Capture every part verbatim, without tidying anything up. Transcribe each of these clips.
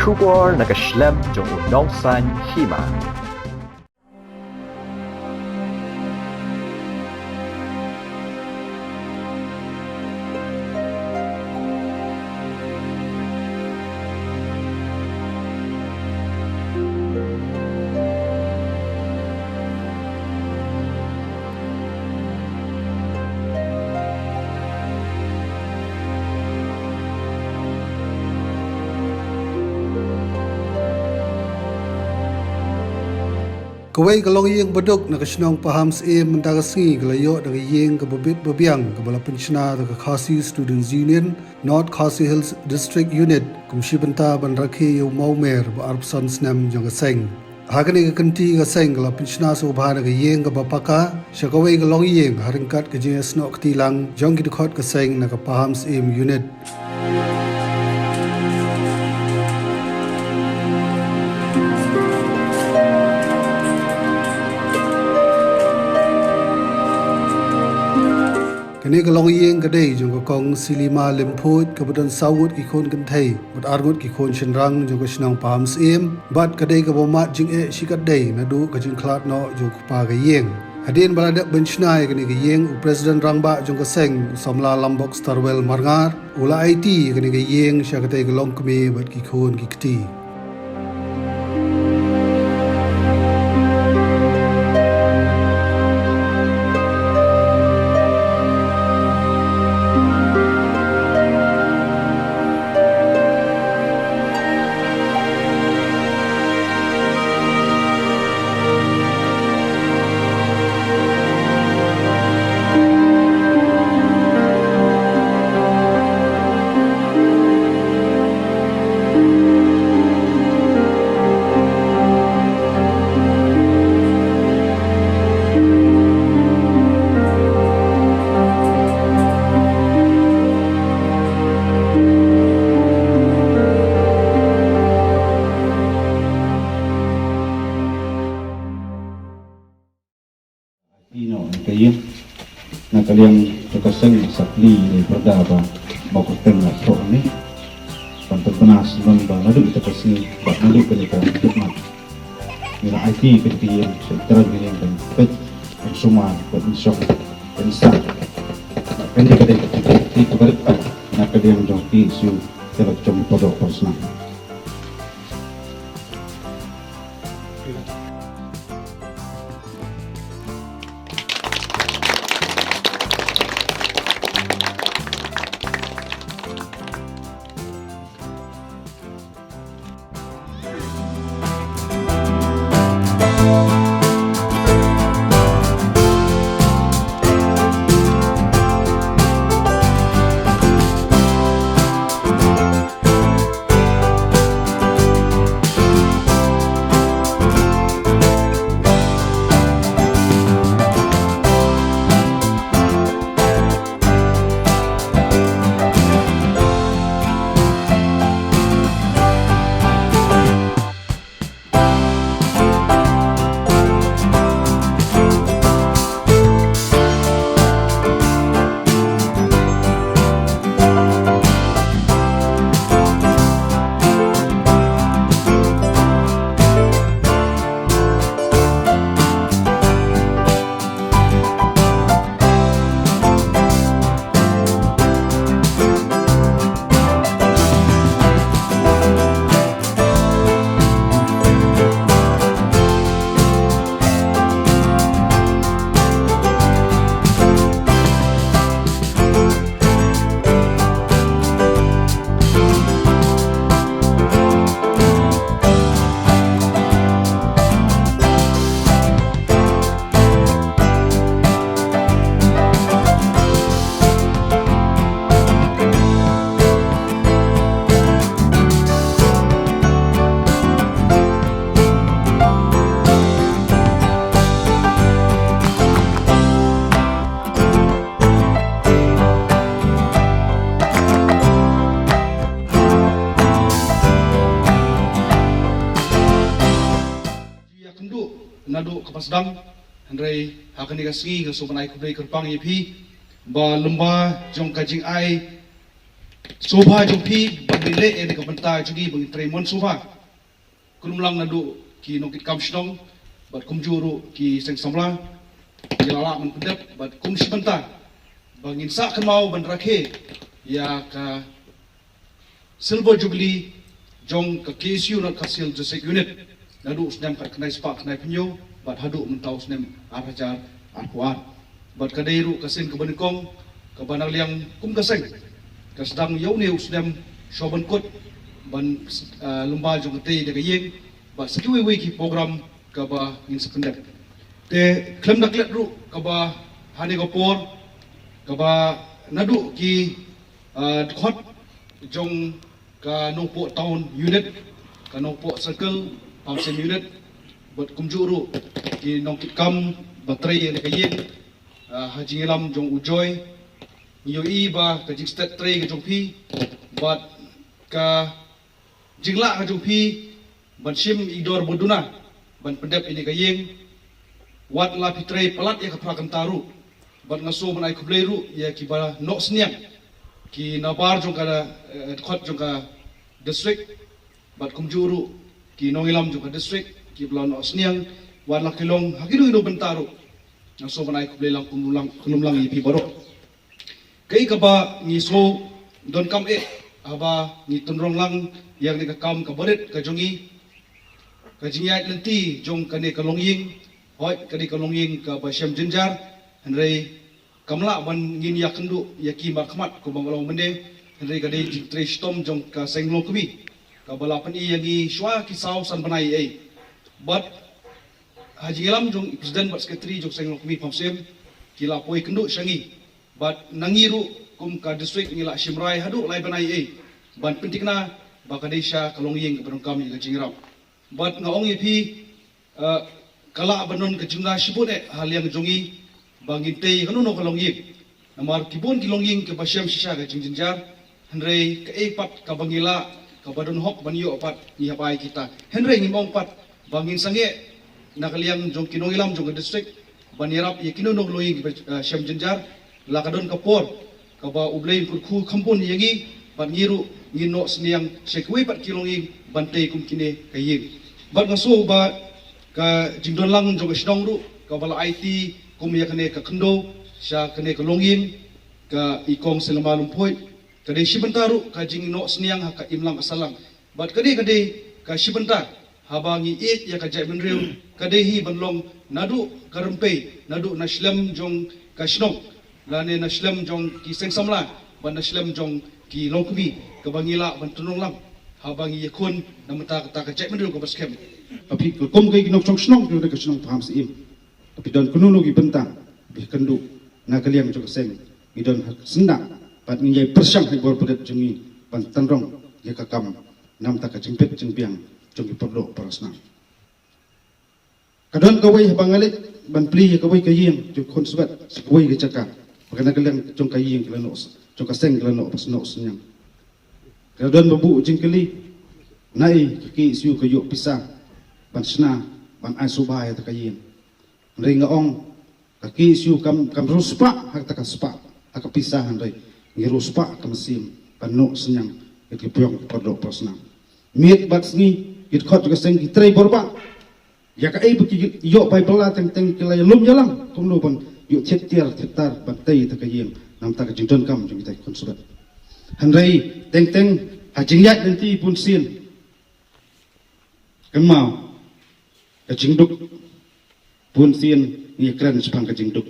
Khubor na ka shlem jong u nongsaiñ hima. Kawei ka longïing baduk na ka shnong Pahamsyiem mynta ka sngi ka la ïoh da ka ïing kaba bit ba biang kaba la pynshna da ka Khasi Students Union, North Khasi Hills District Unit, kum shi bynta ban rakhe ïa u mawmer ba arphew san snem jong ka seng. Ha kane ka kynti ka seng ka la pynshna sngewbha da ka ïing kaba paka sha kawei ka longïing ha ryngkat ka jingïasnoh kti lang jong ki dkhot ka seng na ka Pahamsyiem Unit. Kane ka longïing ka dei jong ka Kong Silima Lymphuid kaba don saw ngut ki khun kynthei bad ar ngut ki khun shynrang jong ka shnong Pahamsyiem, bad ka dei kaba mad jingeh shikatdei naduh ka jingkhlad noh jong u kpa ka ïing. Hadien ba la dep ban shna ïa kane ka ïing, u President Rangbah jong ka seng, u Samla Lambok Starwell Marngar, u la aiti ïa kane ka ïing sha katei ka longkmie bad ki khun ki kti. Ïa kane ka ïing, na ka liang jong ka seng sa plie ïa ka pyrda ba Mawkyrteng la thoh hangne. Ban pynbna sngewbha ba naduh ïa ka sngi bad naduh kane ka khitmat, ngi la aiti ïa kane ka ïing sha i trai jong ka ïing ban peit, ban sumar, ban shong, ban sah. Kane ka dei ka jingkyrkhu kaba rit na ka liang jong ka K S U, ka la jong ka doh ka snam. Ïakynduh naduh ka Pasdang, hynrei ha kane ka sngi nga sngewbha ban ai khublei kyrpang ïa phi ba lyngba jong ka jingai sngewbha jong phi ban leh ïa ka bynta jong ngi ban trei mon sngewbha. Kumlang naduh ki nongkitkam shnong bad kumjuh ruh ki seng samla, ki la lah ban pyndep bad kum shi bynta ba ngin sa kynmaw ban rakhe ïa ka Silver Jubilee jong ka K S U North Khasi Hills District Unit, naduh snem khatkhyndai spah khyndai phew bad haduh mynta u snem ar hajar arphew ar. Bad ka dei ruh ka sien kaba nyngkong kaba na liang kum ka seng ka sdang ïa une u snem shuwa ban kut ban, ah, lyngba jong ka tei da ka ïing bad sa kiwei wei ki program kaba ngin sa pyndep. Te khlem da klet ruh kaba ha kane ka por kaba naduh ki, ah, dkhot jong ka Nongpoh Town Unit, ka Nongpoh Circle Farm Sim Unit bad kumjuh ruh ki nongkitkam ba trei ïa ka ïing, ah, ha jingïalam jong u Joy. Ngi ïohi ba ka jingstet trei ka jong phi bad ka jinglah ka jong phi ban shim i dor ba duna ban pyndep ïa kane ka ïing. Wat la phi trei palat ïa ka phra kynta ruh, bad nga sngew ban ai khublei ruh ïa kiba noh synñiang, ki nabar jong ka, eh, dkhot jong ka district bad kumjuh ruh ki nongïalam jong ka district kiba la noh synñiang, wat la ki long ha kino kino bynta ruh. Nga sngew ban ai khublei lang kumlang, kumlang ïa phi baroh. Kaei kaba ngi sngewdonkam eh haba ngi tynrong lang ïa kane ka kam kaba rit ka jong ngi, ka jingïaid lynti jong kane ka longïing. Hooid, ka dei ka longïing kaba shem jynjar, hynrei kam lah ban ngin ïakynduh ïa ki markhmat kumba nga la ong mynne, hynrei ka dei jingtrei shitom jong ka seng Longkmie kaba la pyni ïa ngi shuwa ki saw san bnai ei. Bad ha jingïalam jong i president bad secretary jong seng Longkmie Farm Sim, ki la poi kynduh sha ngi. Bad na ngi ruh kum ka district ngi la shim rai haduh lai bnai ei ban pynthikna ba ka dei sha ka longïing kaba donkam ïa ka jingïarap. Bad nga ong ïa phi, eh, ka lah ban don ka jingda shibun eh ha liang jong ngi ba ngin tei kano kano ka longïing. Namar ki bun ki longïing kiba shem shisha ka jingjynjar, hynrei kaei pat kaba ngi lah, kaba don hok ban ïoh pat ngi hap ai kita. Hynrei ngim ong pat ba ngin sangeh na ka liang jong ki nongïalam jong ka district ban ïarap ïa kino kino ka longïing kiba, eh, shem jynjar, la ka don ka por kaba U Blei un kyrkhu kham bun ïa ngi bad ngi ruh ngin noh synñiang sha kiwei pat ki longïing ban tei kum kine ka ïing. Bad nga sngew ba ka jingdon lang jong ka shnong ruh kaba la aiti kum ïa kane ka khyndew sha kane ka longïing, ka i Kong Selma Lyngphuid, ka dei shi bynta ruh ka jingnoh synñiang ha ka imlang ka sahlang. Bad ka dei, ka dei ka shi bynta haba ngi ïeit ïa ka jaitbynriew, ka dei hi ban long naduh ka rympei, naduh na shlem jong ka shnong, lane na shlem jong ki seng samla bad na shlem jong ki longkmie, kaba ngi lah ban tynrong lang haba ngi ïakhun na bynta kata ka jaitbynriew kaba skhem. Ka phi ka kum ka nongshong shnong, ka shnong Pahamsyiem, ka phi don kano kano ki bynta ba phi kynduh na ka liang jong ka seng, ngi don ha ka syndah bad ngi ïai pyrshang ha i bor ba rit jong ngi ban tynrong ïa ka kam na bynta ka jingbit jingbiang jong ki paralok parasnam. Ka don kawei haba nga leit ban plie ïa kawei ka ïing jong ka khunswet sha kawei ka jaka, ba ka na ka liang jong ka ïing ki la noh, jong ka seng ki la noh, ba snoh synñiang. Ka don ba buh jingkylli, naei ka K S U ka ïoh pisa ban shna, ban ai sngewbha ïa kata ka ïing. Hynrei nga ong, ka K S U kam, kam riewspah ha kata ka spah, ha ka pisa, hynrei ngi riewspah ha ka mynsiem ban noh synñiang ïa ki pyrshang ki paralok parasnam. Miet bad sngi ki dkhot jong ka seng ki trei bor bha. Ïa kaei ba ki ïoh bai bylla teng teng ki la ïalum ïalam kumno ban ïoh thied tiar thied tar ban tei ïa kata ka ïing na bynta ka jingdonkam jong kita ki khunswet. Hynrei teng teng ha jingïaid lynti bunsien, kynmaw, ka jingduk, bunsien ngi kren shaphang ka jingduk.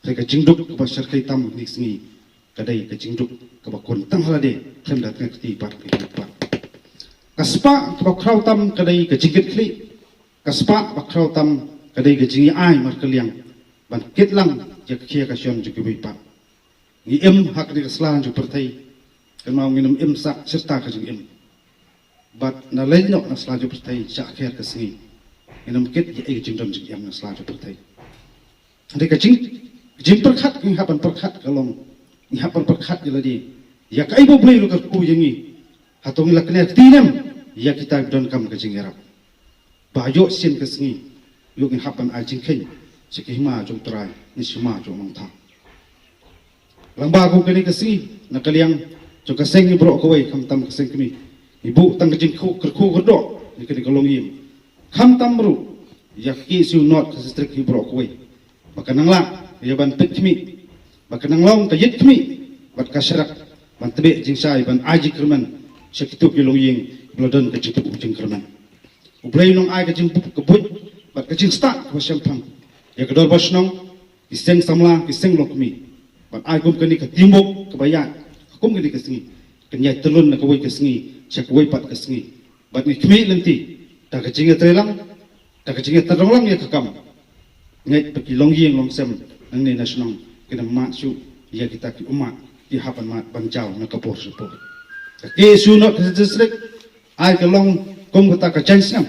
Hynrei ka jingduk kaba shyrkhei tam kine ki sngi ka dei ka jingduk kaba khun tang ha lade, khlem da tnga kti bad ki bad. Ka spah kaba khraw tam ka dei ka jingkitkhlieh. Ka spah ba khraw tam ka dei ka jingïa-ai markylliang ban kit lang ïa ka khia ka shon jong kiwei pat. Ngi im ha kane ka sla jong pyrthei, kynmaw, ngin ym im sah shirta ka jingim. Bad na leit noh na sla jong pyrthei, sha kher ka sngi ngin ym kit ïa ei ka jingdon jingem na sla jong pyrthei. Hynrei ka jing, jingpyrkhat ngi hap ban pyrkhat ka long, ngi hap ban pyrkhat ïa lade, ïa kaei ba U Blei u la kyrkhu ïa ngi. Hato ngi la kner kti ne em ïa kita ki donkam ka jingïarap? Ba ïoh sien ka sngi, ïoh ngin hap ban ai jingkheiñ sha ki hima jong U Trai ne sha hima jong U Nongthaw. Lyngba kum kane ka sngi, na ka liang jong ka seng hi baroh kawei, khamtam ka seng kmie. Ngi buh tang ka jingkyrkhu kyrdoh ïa kane ka longïing. Khamtam ruh ïa ka KSU North Khasi District hi baroh kawei, ba kan nang lah ïa ban peit khmih, ba kan nang long ka ïit khmih bad ka sharak ban tbeh jingshai ban ai jingkyrmen sha kito ki longïing ba la don ka jingbuh jingkyrmen. U Blei un ai ka jingbuh ka buit bad ka jingstad kaba shemphang ïa ka dorbar shnong, ki seng samla, ki seng longkmie, ban ai kum kane ka teamwork kaba ïaid ha kum kane ka sngi, kan ïaid tylli na kawei ka sngi sha kawei pat ka sngi. Bad ngi khmih lynti da ka jingïatreilang, da ka jingïatrei lang ïa ka kam. Ngeit ba ki longïing longsem nangne na shnong kin ym mad shuh ïa kita ki ummat ki hap ban mad ban jaw na ka por sha por. Ka KSU North Khasi District ai ka long kum kata ka jaiñsngap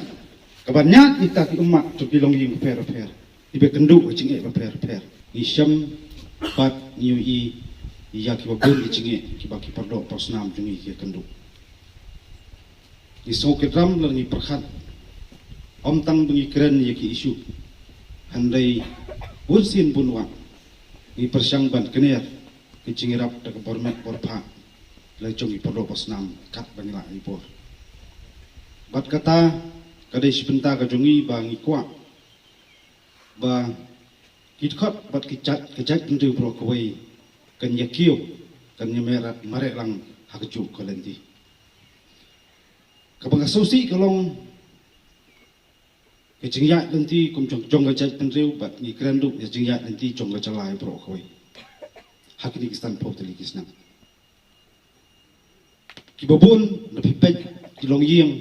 kaban ñiad ïa kita ki ummat jong ki longïing bapher bapher, kiba kynduh ha jingeh bapher bapher. Ngi shem bad ngi ïohi ïa kiba bun ki jingeh kiba ki paralok parasnam jong ngi ki kynduh. Ngi sngew kyrdan lane ngi pyrkhat, ym tang ba ngi kren ïa ki issue, hynrei bun sien bun wah ngi pyrshang ban kner ki jingïarap da ka bor met bor phah la jong ki paralok parasnam katba ngi lah ïa bor. Bad kata ka dei shi bynta ka jong ngi ba ngi kwah ba ki dkhot bad ki jait, ki jait bynriew baroh kawei kan ïa kiew, kan ïa mareh, mareh lang ha kajuh ka lynti. Kaba nga sngewsih ka long ka jingïaid lynti kum jong, jong ka jait bynriew, bad ngi kren ruh ïa jingïaid lynti jong ka jylla baroh kawei ha kine ki san phew tylli ki snem. Kiba bun na phi peit ki longïing,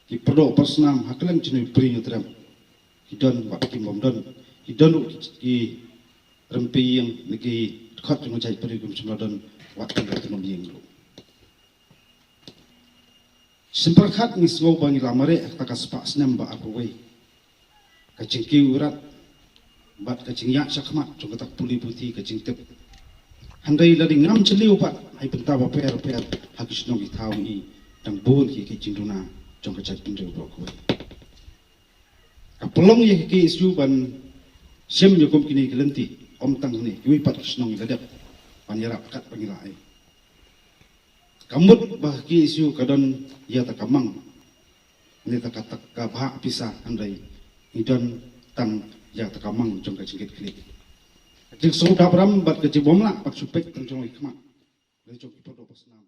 ki paralok parasnam ha kylleng jingïatreilang, ki don bad ki bym don, ki don ruh ki, ki rympei ïing ne ki dkhot jong ka jait bynriew kim shym la don wat ki la tnum ïing ruh. Shisien pyrkhat ngi sngew ba ngi la mareh ha kata ka spah snem ba arphew wei. Ka jingkiew ïarat bad ka jingïaid shakhmat jong kata ka pule puthi ka jingtip. Hynrei lada ngam jylliew pat ha ki bynta bapher bapher ha ki shnong ki thaw, ngi dang bun ki, ki jingduna jong ka jait bynriew baroh kawei. Ka pynlong ïa ka KSU ban shim ïa kum kine ki lynti, ym tang hangne, kiwei pat ki shnong ngi la dep ban ïarap katba ngi lah. Ka mut ba ka KSU ka don ïa kata ka mang, ne kata ka, ka bhah pisa, hynrei ngi don tang ïa kata ka mang jong ka jingkitkhlieh. Ka jingsngewdap ram bad ka jingbymlah bad shu peit tang jong ki khmat la jong ki paralok parasnam.